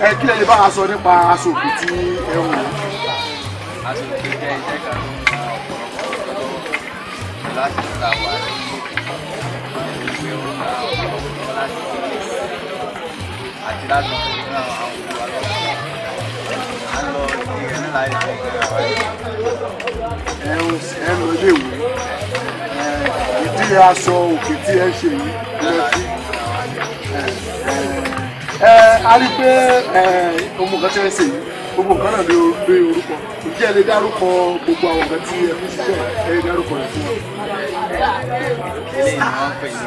Ẹ kí lẹ lè bá a sọ nípa aṣọ òkè tí ẹ ń wò? Aṣọ òkè jẹ́ iṣẹ́ kan tó ń ran ọ̀pọ̀lọpọ̀ láti ta wà ní ìwé ọ̀gá ọ̀pọ̀lọpọ̀ láti àti láti fún àwọn òbí wa lọ́wọ́. À ń lọ sí rẹ̀ nílá ìfẹ́ Ẹ ń lọ ilé ìwé. Ìdí aṣọ òkè tí ẹ ń ṣe yìí lọ sí. A rí pé ọmọ nǹkan tí ẹ ń ṣe yìí, gbogbo nǹkan náà ló lórí orúkọ. Ǹjẹ́ ẹ lè dárúkọ gbogbo àwọn nǹkan tí ẹ fi ṣiṣẹ́, ẹ lè dárúkọ rẹ̀ fún wa? Eléyìí ni wọ́n ń pè ní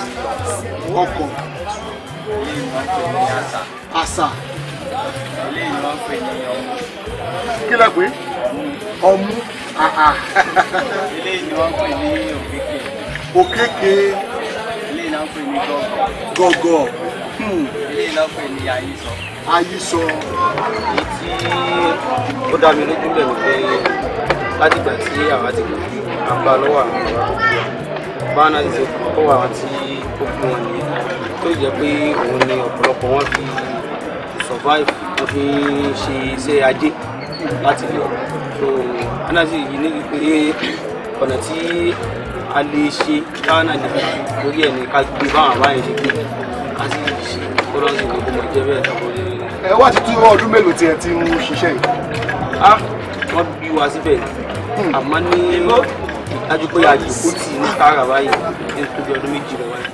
ọkọ̀. Eléyìí ni wọ́n ń pè ní àṣà. Àṣà. Eléyìí ni wọ́n ń pè ní ọmú. Kí lẹ pè? Ọmú. Eléyìí ni wọ́n ń pè ní òkèké. Òkèké. Eléyìí ni wọ́n ń pè ní gọ́gọ́. Gọ́gọ́. Eléyìí ni wọ́n ń pè ní ayísọ. Ayísọ. Èyí tí ó dá mi lójú bẹ̀ ni pé látìgbà tí àwa ti kú àgbà lọ́wọ́ àwọn bàbá tó kú wa, báwọn náà ti ṣe kọ́ àwọn tí ó kú wọn nìyẹn, tó jẹ́ pé òun ni ọ̀pọ̀lọpọ̀ wọn fi survive, wọ́n fi ń ṣe iṣẹ́ ajé láti lè. So anáṣe yìí ní pé ọ̀nà tí a lè ṣe táwọn náà lè fi lórí ẹ̀ ní ká gbé báwọn àbáyẹn ṣe gbé ká sì ṣe kó lọ́sìn ní kó mọ̀ jẹ́ bẹ́ẹ̀ tàbí. Ẹ wá ti tó ọdún mélòó tí ẹ ti ń ṣiṣẹ́ yìí? Wọ́n bí wa síbẹ̀, àmọ́ ní ìdájú pé àjòkó tì ní tààrà báyìí ní tóbi ọdún 2 lọ báyìí.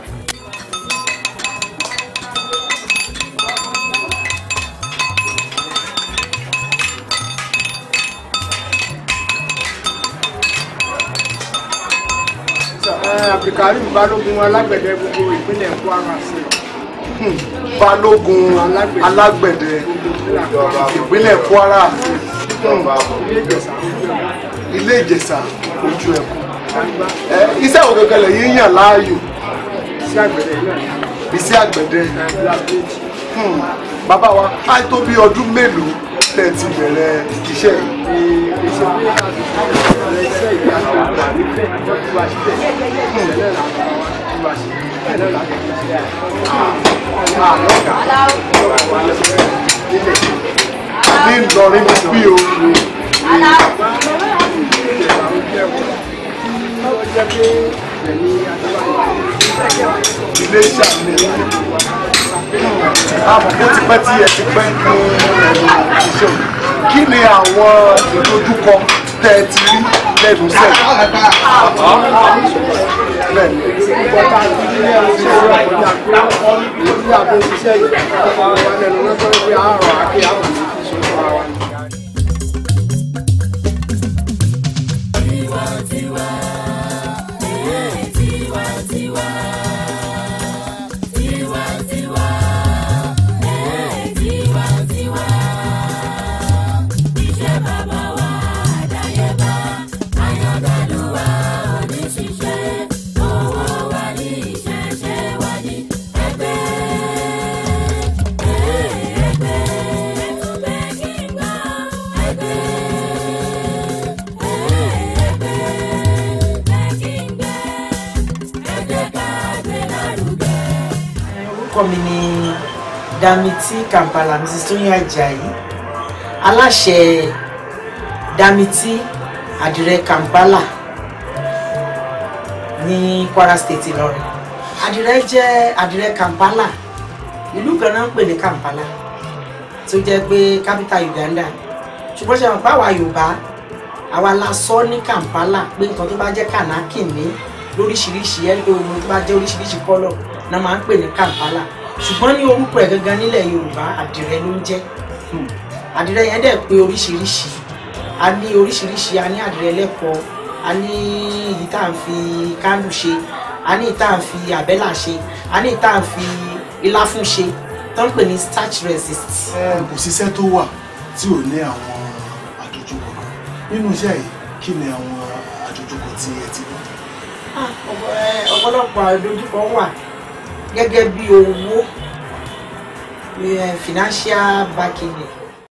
Abdulkarim Balógun alágbẹ̀dẹ gbogbo ìpínlẹ̀ Kwara State. Balógun alágbẹ̀dẹ ìpínlẹ̀ Kwara. Ilé Ìjẹ̀ṣà ojú ẹkùn. Iṣẹ́ wo gẹ́gẹ́ lẹ̀yin yàn láàyò? Iṣẹ́ àgbẹ̀dẹ náà. Iṣẹ́ àgbẹ̀dẹ. Bàbá wa, á tó bí ọdún mélòó tẹ́ ti bẹ̀rẹ̀ iṣẹ́ yìí? Iṣẹ́ bí a ti bẹ̀rẹ̀ iṣẹ́ yìí àti wà níbẹ̀ tó ti wá síbẹ̀. Ìṣẹ̀lẹ̀ làwọn ti wá sí. Ìṣẹ̀lẹ̀ làwọn ti ṣe. Ní Ìlọrin bí o. Iléṣà ni àmọ́ ó ti pẹ́ tí ẹ ti pẹ́ ní ẹnu iṣẹ́ òní. Kí ni àwọn ìdojúkọ tẹ́ ẹ ti rí lẹ́nu iṣẹ́ yìí? Bẹ́ẹ̀ni. Orúkọ mi ni Damiti Kampala, Mrs. Tóyìn Àjàyí, aláṣẹ Damiti Àdìrẹ Kampala ní Kwara State, Ìlọrin. Àdìrẹ jẹ́ Àdìrẹ Kampala, ìlú kan náà ń pè ní Kampala tó jẹ́ pé capital Uganda, ṣùgbọ́n ṣe mọ̀ pé àwa Yorùbá àwa la sọ ní Kampala pé nǹkan tó bá jẹ́ kànákìnní lóríṣiríṣi, ẹni pé ohun tó bá jẹ́ oríṣiríṣi kọ́lọ̀ náà máa ń pè ní Kampala, ṣùgbọ́n ní orúkọ ẹ̀ gangan nílẹ̀ Yorùbá àdìrẹ ló ń jẹ́. Àdìrẹ yẹn dẹ̀ pé oríṣiríṣi, a ní oríṣiríṣi, a ní àdìrẹ lẹ́kọ̀ọ́, a ní èyí tá à ń fi kándù ṣe, a ní èyí tá à ń fi àbẹ́là ṣe, a ní èyí tá à ń fi iláfún ṣe tó ń pè ní starch resist. Kò síṣẹ́ tó wà tí ò ní àwọn àdojúkọ kan nínú iṣẹ́ yìí, kí ni àwọn àdojúkọ tí ẹ ti ní? Ọ̀pọ̀lọpọ̀ àdojúkọ wà gẹ́gẹ́ bí owó, financial backing.